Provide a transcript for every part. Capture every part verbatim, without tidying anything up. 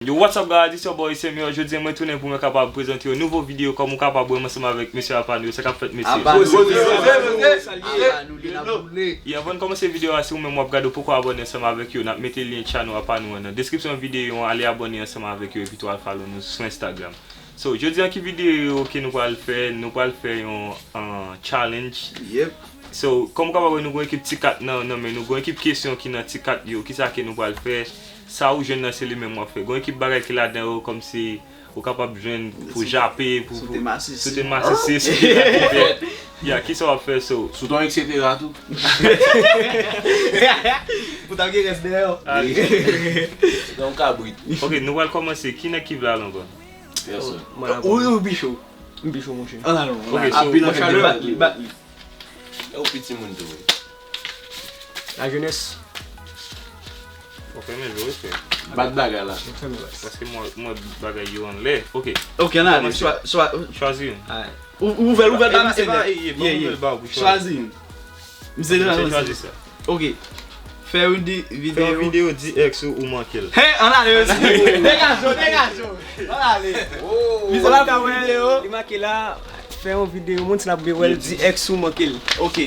Yo, what's up, guys? It's your boy Samuel. Jodi a, mwen tounen pou mwen kapab prezante yon nouvo videyo. Kòm ou kapab wè, mwen ansanm avèk mesye apa nou yo. Sa k ap fèt, mesye? Apa nou, apa nou, apa nou, apa nou. Yeah, avan n kòmanse videyo a, si ou menm w ap gade, ou poko abòne ansanm avèk yo, n ap mete lyen channel apa nou an nan deskripsyon videyo an. Ale abòne ansanm avèk yo, epi tou al follow nou sou Instagram. So, jodi a, ki videyo ke nou pral fè? Nou pral fè yon, uh, challenge. Yep. So, kòm ou kapab wè, nou gon ekip ti kat nan, nan men nou, gon ekip kesyon ki nan ti kat yo, kisa ke nou pral fè? Sa ou jwenn nan, se li menm w ap fè. Gon ekip bagay ki ladan yo, kòmsi ou kapab jwenn pou jape, pou, pou sote masisi, sote masisi, sote jape. Ya, kisa w ap fè, so? Sou ton, et cetera tou. Pou ta gen rès dèyè yo. Ah, wi. Se yon kabrit. Ok, nou pral kòmanse. Ki nèg ki vle al ankò? Pèsòn. Ou, ou pi cho. M pi cho, monchè. Ann al, ann al. Ok, so, anpil, anpil, bat li, bat li. E ou pi timoun tou, wi. La jeunesse. Ok, men je respect. Bat bagay la. Paske mwen, mwen bagay yo anlè. Ok. Ok, ann ale. Chwa-, chwa-, chwazi youn. Ou, ou ouvè l, ouvè l ba misye nèt. Yeah, yeah. Chwazi youn. Misye chwazi sa. Ok. Fè yon di-, videyo. Fè yon videyo, di ex ou ou manke l. Hey, ann ale, mesye. Degaje w, degaje w. Ann ale. Misye la fè yon videyo. Li manke la, fè yon videyo, moun si l ap gen wè l, di ex ou manke l. Ok.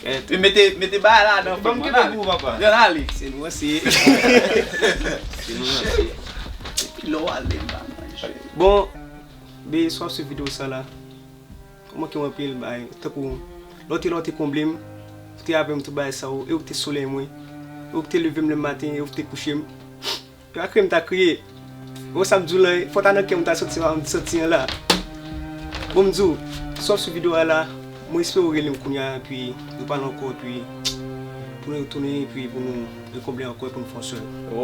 Mete, mete bagay la nan fòm, ann ale. Ann ale. Se nou an se. Se nou an se. Epi lè w ale, m pa manje. Bon, be, sou ap swiv videyo sa la. Ou manke m anpil, bay. Tankou, lè w te, lè w te konble m, ou te avè m tout bagay sa yo, e ou te solèy mwen, e ou te leve m lè maten, e ou te kouche m. Yo a kriye m ta kriye. Ou wè sa m di w lan, fò ta nan kè m ta santi, m santi an la. Bon, m di w, sou ap swiv videyo a la, mwen espere w rele m kounye a, epi nou pale ankò, epi pou nou retounen, epi pou nou rekonble ankò, epi nou fè yon sèl. Oh!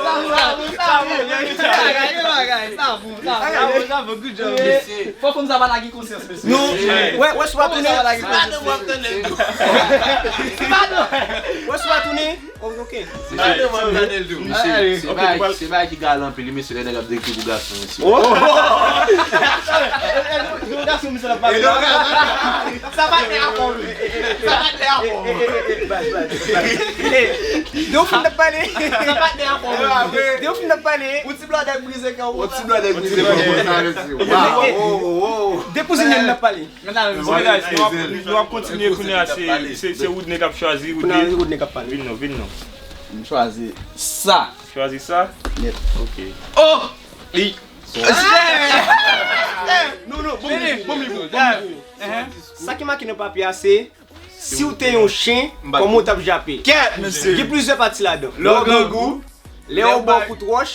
Sa bon, sa bon, sa bon, sa bon, sa bon, sa bon, good job, mesye. Fò fanm sa pa lage konsyans, mesye. Non, wè, wè, si w ap tounen. Madanm w ap tande l tou. Wè, si w ap tounen. Ok, ok. Madanm w ap tande l tou. Mesye, se bagay, se bagay ki gale anpil, mesye, lè nèg ap dekri pou gason, mesye. Oh! Yon gason, misye, l ap pale. Sa pa t lè akò, wi. Sa pa t lè akò. Baz, baz, baz. De ou fin ap pale. Sa pa t lè akò, wi. De ou fin ap pale. Yon ti blòdè brize kè w. Yon ti blòdè brize kè w. Wow, wow, wow. De kouzin n ap pale. Bon, guys, nou ap, nou ap kontinye kounye a, se, se, se Woodney k ap chwazi. Kounye a, Woodney k ap pale. Vin non, vin non. M chwazi sa. Chwazi sa? Nèt. Ok. Oh! Li. Non, non, bon, bon, bon, bon. Sa ki make nan papye a, se, si w te yon chen, kòman w t ap jape? Kèt, mesye. Gen plizyè pati ladan. Lè w grangou. Lè yo ba w kout wòch,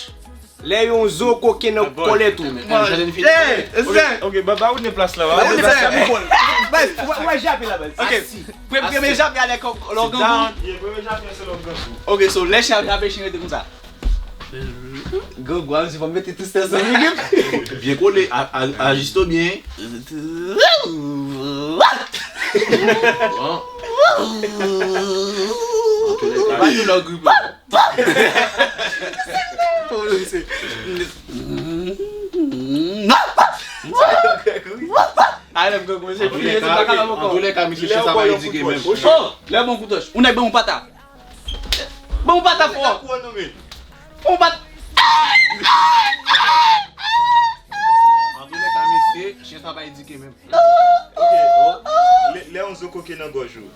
lè yon zo koke nan kòlèt ou. Ok, ok, ba, ba Woodney plas la, ba Woodney plas la. Baz, ou wè, ou wè jape la, baz. Ok, premye jape a lè kò-, lè w grangou. Yeah, premye jape a se lè w grangou. Ok, so lè chen ap jape, chen rete konsa. Grangou a, misye fò mete tout strès nan figi m. Byen kole, a, a, ajiste w byen. Bon. Antoulèka, pa di lè w gripe. Antoulèka, misye chen sa pa edike menm. Oh, lè bon kout wòch. Ou nèg ban m pata. Ban m pata fò. Ban m pata. Antoulèka, misye chen sa pa edike menm. Ok, oh. Lè, lè yon zo koke nan gòj ou.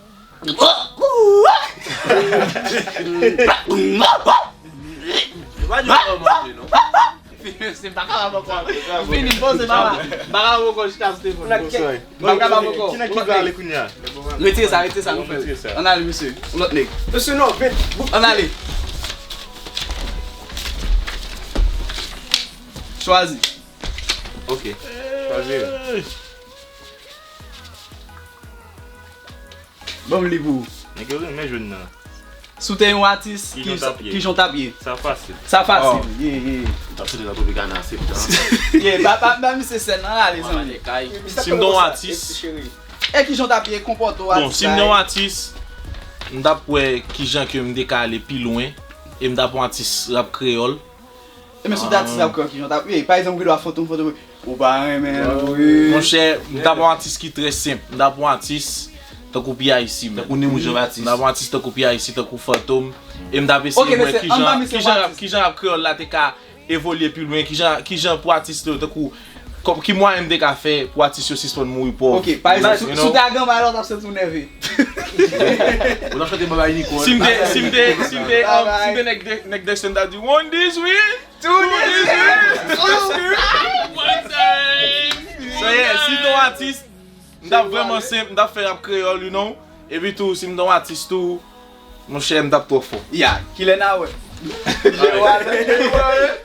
Pa di w manje, non. Se pa kapab ankò. Fini, bon, se pa, pa kapab ankò jiska sou telefòn. M pa kapab ankò. Ki nèg ki vle ale kounye a? Retire sa, retire sa, nou fè. Ann ale, mesye. Yon lòt nèg. Mesye, non, vin. Ann ale. Chwazi. Ok. Chwazi. Ban m li pou ou. Nèg yo renmen jwenn nan. Si w te yon atis, ki jan w t ap ye? Sa fasil. Sa fasil. Yeah, yeah. M t ap soti nan Tropicana septan. Yeah, ba, ba, ba misye sèn nan, ale, zanmi. Si m te yon atis. E ki jan w t ap ye, konpòte w, atis? Bon, si m te yon atis, m t ap wè ki jan ke m te ka ale pi lwen, e m t ap yon atis rap kreyòl. E men sou dati sa, ki jan w t ap ye? Pa egzanp, ou gen dwa fantom, fantom, ou pa renmen l, wi. Monchè, m t ap yon atis ki trè senp. M t ap yon atis, tankou P I C, man. Tankou Nemours Jean Baptiste. M t ap yon atis tankou P I C, tankou Fantom. E m t ap eseye wè kijan, kijan rap kreyòl la te ka evolye pi lwen, kijan, kijan pou atis yo, tankou, kòm, ki mwayen m te ka fè pou atis yo sispann mouri pòv. Ok, pa egzanp, si w te a Ganbay la, w t ap santi w nève. Ou t ap chante Baba Unicorn. Si m te, si m te, si m te, um, si m te nèg de, nèg Dexter, m t ap di, "One this way, two this way, one time." So, yeah, si m te yon atis, m t ap vrèman senp, m t ap fè rap kreyòl, you know. Epi tou, si m te yon atis tou, monchè, m t ap twò fò. Ya, kilè n a wè? Kilè n a wè?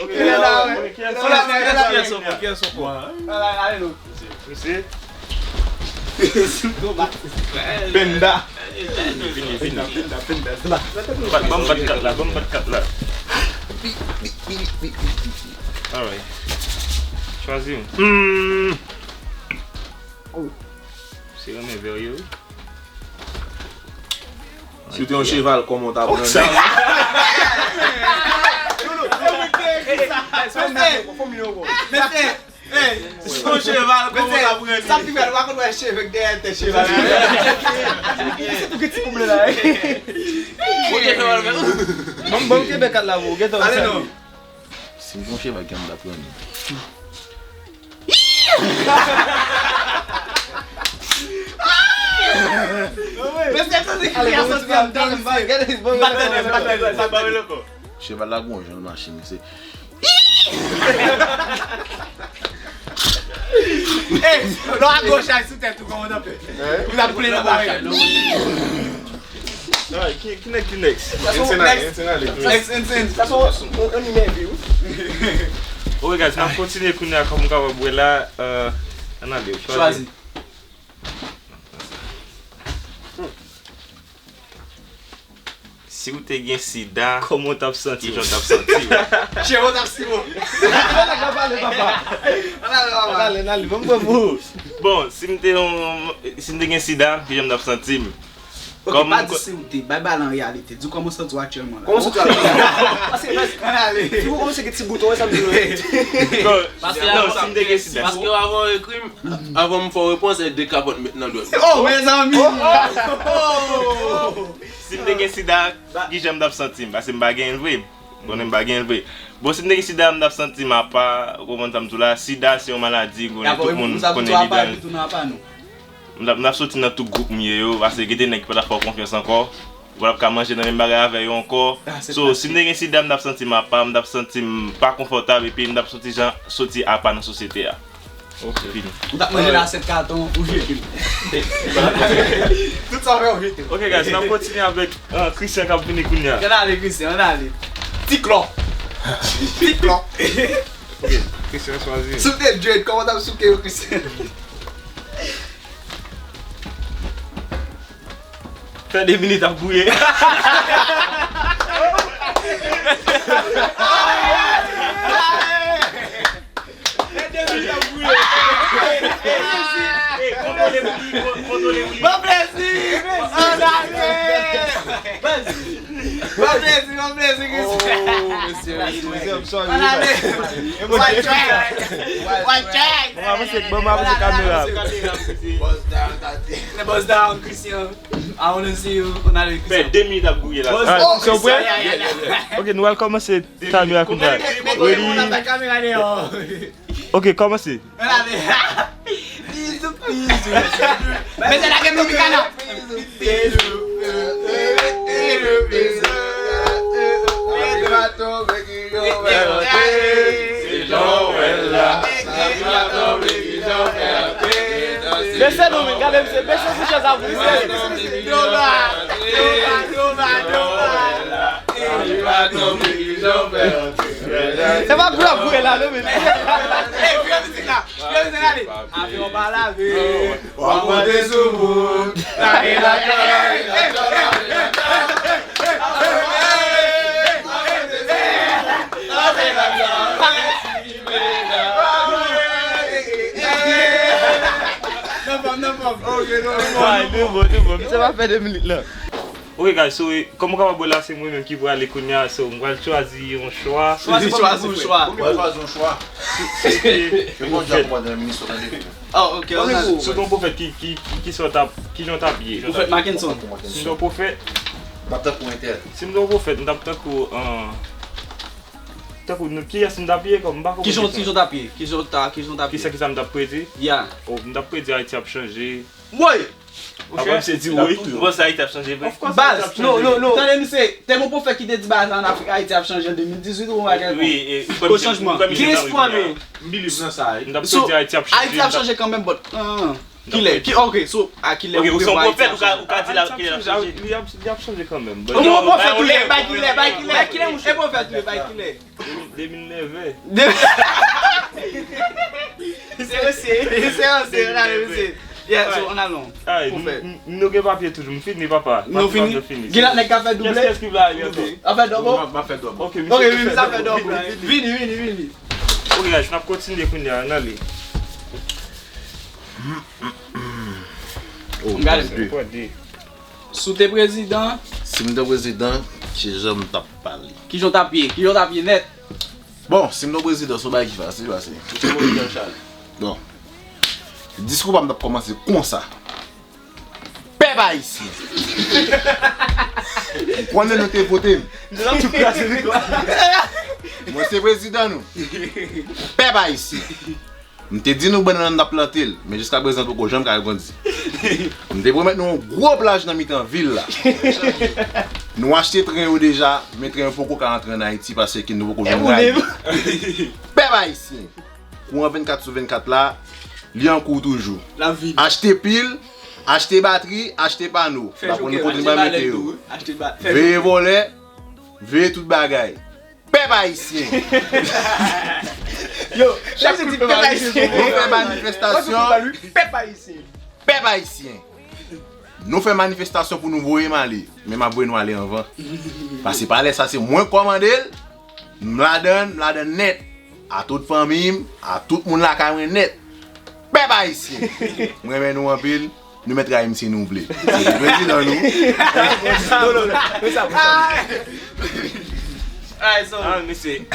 Kilè n a wè? Ala, ale nou. Mesye. Penda. Vini, vini. Penda, penda, penda. Ban m bat kat la, ban m bat kat la. Alright. Chwazi youn. Hmm. Se renmen vè yo, wi. Si w te yon cheval, kòman w t ap rann? Mesye, si w te yon cheval, kòman w t ap rann? Sa ki fè nou pa konn wè cheve k dèyè tèt cheval. Se tou gen ti koub la, wi. Ban m, ban m kenbe kat la pou ou, gentan. Ale non. Si m te yon cheval, kòman m t ap rann? Mesye, tande ki a soti anndan, mesye. Cheval la gon jan l mache, mesye. Ey, lò a goch ay sou tèt ou, kòman w t ap fè? Ou t ap koule nan barè. Alright, ki, ki next, ki next? Ensenale, Ensenale, ki next? Next, Ensenale. Sa se yon, yon, yon imevi, wi. Ok, guys, n ap kontinye kounye a, kòm w kapab wè la, euh, ann ale, chwazi. Chwazi. Si w te gen sida, kòman w t ap santi w? Kijan w t ap santi w? Cheve w t ap siwo. Ann ale, papa. Ann ale, ann ale, ban m pran pou ou. Bon, si m te yon, si m te gen sida, kijan m t ap santi m? Ok, pa di si w te, bay bagay la an reyalite. Di kòman w santi w aktyèlman la. Kòman w santi w aktyèlman la? Paske, paske, si w kòmanse gen ti bouton, wè sa m di w la. Paske non, si m te gen sida. Paske avan w ekri m, avan m fè w repons, e de kapòt m met nan dwèt mwen. Oh, mezanmi! Si m te gen sida, kijan m t ap santi m? Paske m pa genyen l vre. Konnen m pa genyen l vre. Bon, si m te gen sida, m t ap santi m apa, ou konprann sa m di w la. Sida se yon maladi, konnen tout moun konnen li dan. M t ap, m t ap soti nan tout gwoup m ye yo, paske gen de nèg ki pa t ap fè w konfyans ankò. Ou pa t ap ka manje nan menm bagay avè yo ankò. So, si m te gen sida, m t ap santi m apa, m t ap santi m pa konfòtab, epi m t ap soti jan, soti apa nan sosyete a. Ok. Fini. Ou t ap manje nan asyèt katon, ou jete l. Tout sa w fè, ou jete l. Ok, guys, n ap kontinye avèk, euh, Christian k ap vini kounye a. Ann ale, Christian, ann ale. Ti klò. Ti klò. Ok, Christian chwazi. Si w te dread, kòman w t ap souke yo, Christian? Fè de minit ap gouye. Fè de minit ap gouye. Ey, kontwole pou li, kontwole pou li. Bon plezi! Ann ale! Bon plezi, bon plezi, Christian. Oh, mesye, mesye, mesye, I'm sorry. Ann ale! One track! One track! Bon, avanse, bon, avanse kamera. Bust down, Christian. I wanna see you. Ann ale, Christian. Fè de minit ap gouye la. Alright, so, prè? Ok, nou al kòmanse. Kamera kounye a. Ready? Ok, kòmanse. Bizou, bizou. Mete lage Tropicana. Bizou, bizou. Bese nou, men, gade misye, bese sou chèz la pou misye. Doma, doma, doma, doma. Se pa pou la boure la, non, men. Ey, vire mizik la. Vire mizik la. Afè w pa lave. W ap monte sou moun. Lave lakay. Nan fòm, nan fòm. Ok, nan fòm. Ay, nou bon, nou bon. Misye pa fè de minit la. Ok, guys, so, eh, kòm ou kapab wè la, se mwen menm ki prale kounye a, so, m pral chwazi yon chwa. Chwazi yon chwa. Ou pral chwazi yon chwa. Se bon, jan pou mwen nan Minnesota depi. Oh, ok, on a. Si w te yon pwofèt, ki, ki, ki, ki sa w t ap, ki jan w t ap ye? Pwofèt Mackenson. Si m te yon pwofèt, m t ap tankou entèl. Si m te yon pwofèt, m t ap tankou, an, tankou nou, kiyès m t ap ye kòm, m pa konprann. Kijan, kijan w t ap ye? Kijan w ta, kijan w t ap ye? Kisa, kisa m t ap predi? Ya. Oh, m t ap predi Ayiti ap chanje. Woy! Ou sure? Ou panse Ayiti ap chanje vre? Of course, Ayiti ap chanje. Baz, no, no, no. Tande misye, te gon pwofèt ki te di baz an Afrik, Ayiti ap chanje an de mil dizuit ou yon bagay kon. Wi, e, ou kwè misye, ou kwè misye pral rive la? M believe nan sa, wi. M t ap predi Ayiti ap chanje. Ayiti ap chanje kanmenm, but, ah, kilè? Ki, ok, so, a kilè ou te wè Ayiti ap chanje? Ok, ou se yon pwofèt, ou ka, ou ka di la kilè l ap chanje. Li ap, li ap chanje kanmenm, but. Ou yon pwofèt ou ye, bay kilè, bay kilè. Bay kilè, monchè. E pwofèt ou ye, bay kilè. De mil, de mil nèf. Se mesye. Se mesye, on a mesye. Yeah, so on a long. Ay, nou gen papye toujou. M fini, papa. Nou fini? Gen lòt nèg k ap fè double? Kès, kès ki vle ale ankò? Ap fè double? M ap fè double. Ok, misye ap fè double. Vini, vini, vini. Ok, guys, n ap kontinye kounye a, n ale. Oh, gade. Si w te prezidan. Si m te prezidan, kijan m t ap pale? Kijan w t ap ye? Kijan w t ap ye nèt? Bon, si m te prezidan, se yon bagay ki fasil, pase. Ou se prezidan Charles. Bon. Diskou pa m t ap kòmanse konsa. Pèp ayisyen. M konnen nou te vote m. Mwen se prezidan nou. Pèp ayisyen. M te di nou bannann nan n t ap plante l, men jiskaprezan l poko janm ka grandi. M te pwomèt nou yon gwo plaj nan mitan vil la. Nou achte tren yo deja, men tren yo poko ka antre ann Ayiti paske nou poko jwenn rad. Pèp ayisyen, kouran vennkat sou vennkat la, li an kou toujou. Achte pil, achte batri, achte pano. N pa konn kote n pral mete yo. Veye vòlè, veye tout bagay. Pèp ayisyen. Yo, chak se di pèp ayisyen. Nou fè manifestasyon. Pèp ayisyen. Pèp ayisyen. Nou fè manifestasyon pou nou voye m ale. Men m ap voye nou ale anvan. Pase palè sa se mwen k kòmande l. M ladann, m ladann nèt. A tout fanmi m, a tout moun lakay mwen nèt. Pèp ayisyen. M renmen nou anpil. Nou mèt rayi m si nou vle. Se prezidan nou. Non, non, non. Alright, so. Ah, mesye.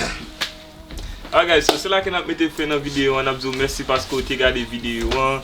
Alright, guys, so se la ke n ap mete fen nan videyo an. N ap di w mèsi paske w te gade videyo an.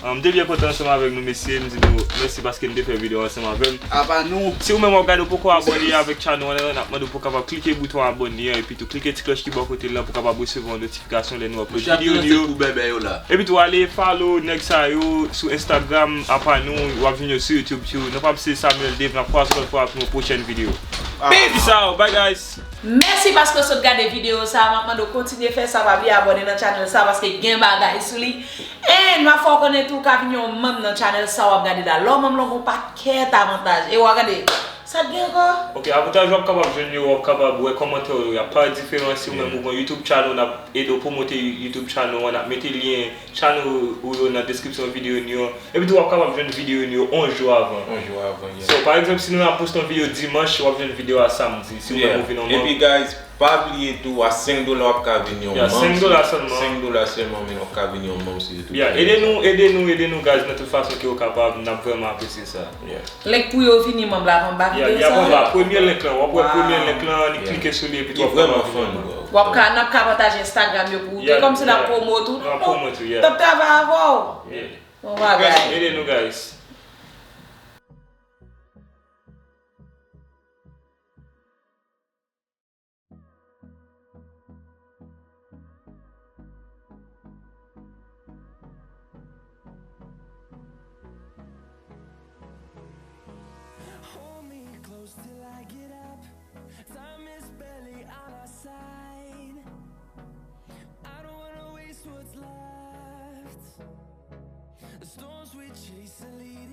Um, m te byen kontan ansanm avèk nou, mesye. M di nou mèsi paske n te fè videyo ansanm avè m. Apa nou. Si ou menm w ap gade, w poko abòne avèk channel an, n ap mande w pou w kapab klike bouton abòne an, epi tou klike ti klòch ki bò kote l lan pou w kapab resevwa yon notifikasyon lè nou upload videyo nou yo. Epi tou ale follow nèg sa yo sou Instagram, apa nou, w ap jwenn yo sou YouTube tou. Non pa m se Samuel Dave, n ap kwaze lòt fwa pou yon pwochèn videyo. Peace out, bye guys. Mèsi paske w sot gade videyo sa a, m ap mande w kontinye fè sa, pa bliye abòne nan channel sa a paske gen bagay sou li. And m ap fè w konnen tou w ka vin yon manm nan channel sa w ap gade la. Lè w manm lan gon pakèt avantaj. E w a gade, sa k gen ankò? Ok, avantaj w ap kapab jwenn yo, w ap kapab wè kòmantè w yo, y ap parèt diferan. Si w menm ou gon YouTube channel, n ap ede w pwomote YouTube channel an, n ap mete lyen channel ou yo nan deskripsyon videyo nou yo. Epi tou w ap kapab jwenn videyo nou yo yon jou avan. Yon jou avan, yeah. So, pa egzanp, si nou ap poste yon videyo dimanch, w ap jwenn videyo a samdi, si w menm ou vin yon manm. Epi, guys, pa bliye tou, a senk dola w ap ka vin yon manm. Yeah, senk dola sèlman. Senk dola sèlman, men w ap ka vin yon manm sou YouTube. Yeah, ede nou, ede nou, ede nou, guys, nan tout fason ke w kapab, n ap vrèman apresye sa. Yeah. Link pou yo vini manm la ap anba videyo sa. Yeah, li ap anba, premye link lan, w ap wè premye link lan, ni klike sou li, epi tou w ap kapab vin yon manm. W ap ka, n ap ka pataje Instagram yo pou ou tou, kòmsi n ap promote ou. N ap promote ou, yeah. N ap travay avè w. Yeah. Bon bagay. Ede nou, guys. Hold me close till I get up. Time is barely on our side. I don't wanna waste what's left. The storms we chase are leading